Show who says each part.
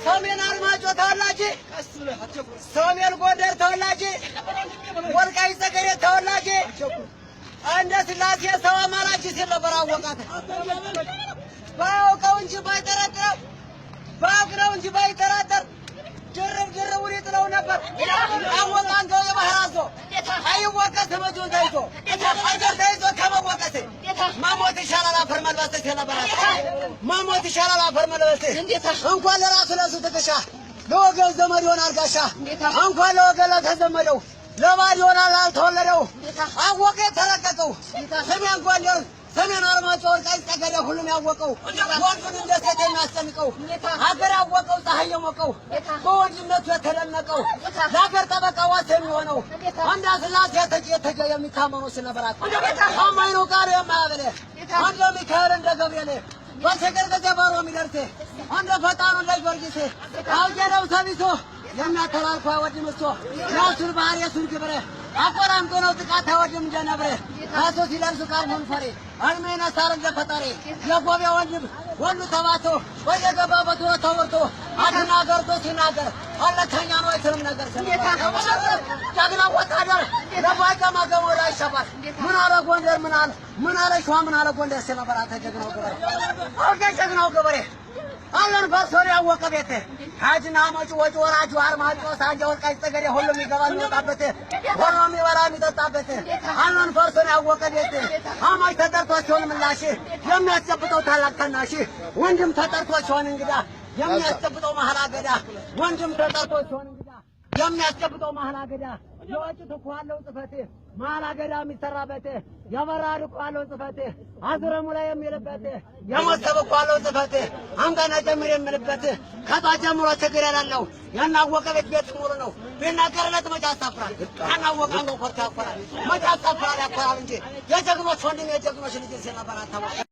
Speaker 1: ሰሜን አርማጮ ተወላጅ፣ ሰሜን ጎንደር ተወላጅ፣ ወልቃይት ጠገዴ ተወላጅ፣ እንደ ስላሴ ሰው አማላጅ ሲል ነበር አወቃት። ባያውቀው እንጂ ባይጠረጥረው፣ ባያውቅ ነው እንጂ ባይጠራጠር ድርብ ድርቡን ይጥለው ነበር። አወቀ አንተው የባህር አዞ አይወቀስም እጁን ተይዞ፣ እጁን ተይዞ ከመወቀስ መሞት ይሻላል አፈር መልበስ ሲል ነበር። መሞት ይሻላል አፈር መልበስ። እንኳን ለራሱ ለሱ ትከሻ ለወገን ዘመድ ይሆናል ጋሻ። እንኳን ለወገን ለተዘመደው ለባድ ይሆናል ላልተወለደው። አወቀ የተረቀቀው ሰሜን ጎንደር፣ ሰሜን አርማጭሆ፣ ወልቃይት ጠገዴ ሁሉም ያወቀው፣ ወንዱን እንደ ሴት የሚያስጨንቀው፣ ሀገር ያወቀው፣ ፀሐይ የሞቀው፣ በወንድነቱ የተደነቀው፣ ለሀገር ጠበቃ ዋስ የሚሆነው፣ እንደ ስላሴ የተጀ የሚታመኑ ሲነበራት ታማኝ ነው ቃሉ የማያበለ፣ እንደ ሚካኤል እንደ ገብርኤል በችግር ጊዜ በሮ የሚደርስ፣ እንደ ፈጣኑ እንደ ጊዮርጊስ አውቄ ነው ሰቢሶ የሚያተላልፎ አይወድም እሶ። የእሱን ባህር የእሱን ግብር አቆራምጦ ነው ጥቃት አይወድም እንደ ነብር። ከሱ ሲደርሱ ቀርቡን ፈሪ አልሜ ይነሳል እንደ ፈጣሪ። የጎቤ ወንድም ወንዱ ተባቶ ወየገባበት ተወርቶ አትናገርቶ ሲናገር አለተኛ ነው አይትልም ነገር። ጀግና ወታደር ለባይቀማ ገመዳ ይሸባል። ምን አለ ጎንደር፣ ምን አለ፣ ምን አለ ሸዋ፣ ምን አለ ጎንደር ሲል ነበር። አንተ ጀግናው ገበሬ፣ አውቄ ጀግናው ገበሬ አለን ፈርሶን ያወቀ ቤት ሀጅና መጪ ወጪ ወራጁ አርማጭሆ ሳንጃ ወልቃይት ጠገዴ ሁሉም ይገባ የሚወጣበት ሆኖ የሚበላ የሚጠጣበት አለን ፈርሶን ያወቀ ቤት። አማች ተጠርቶ ሲሆን ምላሽ የሚያስጨብጠው ታላቅ ታናሽ፣ ወንድም ተጠርቶ ሲሆን እንግዳ የሚያስጨብጠው መሀል አገዳ፣ ወንድም ተጠርቶ ሲሆን እንግዳ የሚያስጨብጠው መሀል አገዳ። የወጭት እኮ አለው ጽፈት መሀል አገዳ የሚሰራበት፣ የበራድ እኮ አለው ጽፈት አዝረሙ ላይ የሚልበት፣ የሞሰብ እኮ አለው ጽፈት አምጣና ጨምር የሚልበት። ከጧት ጀምሮ ችግር የሌለው ያናወቀ ቤት ቤት ሙሉ ነው። ቢናገርለት መች ያሳፍራል? ያናወቀ አንገው ኮርቶ ያኮራል። መች ያሳፍራል? ያኮራል እንጂ የጀግኖች ወንድም የጀግኖች ልጅ ሲል ነበር። አታወቀ።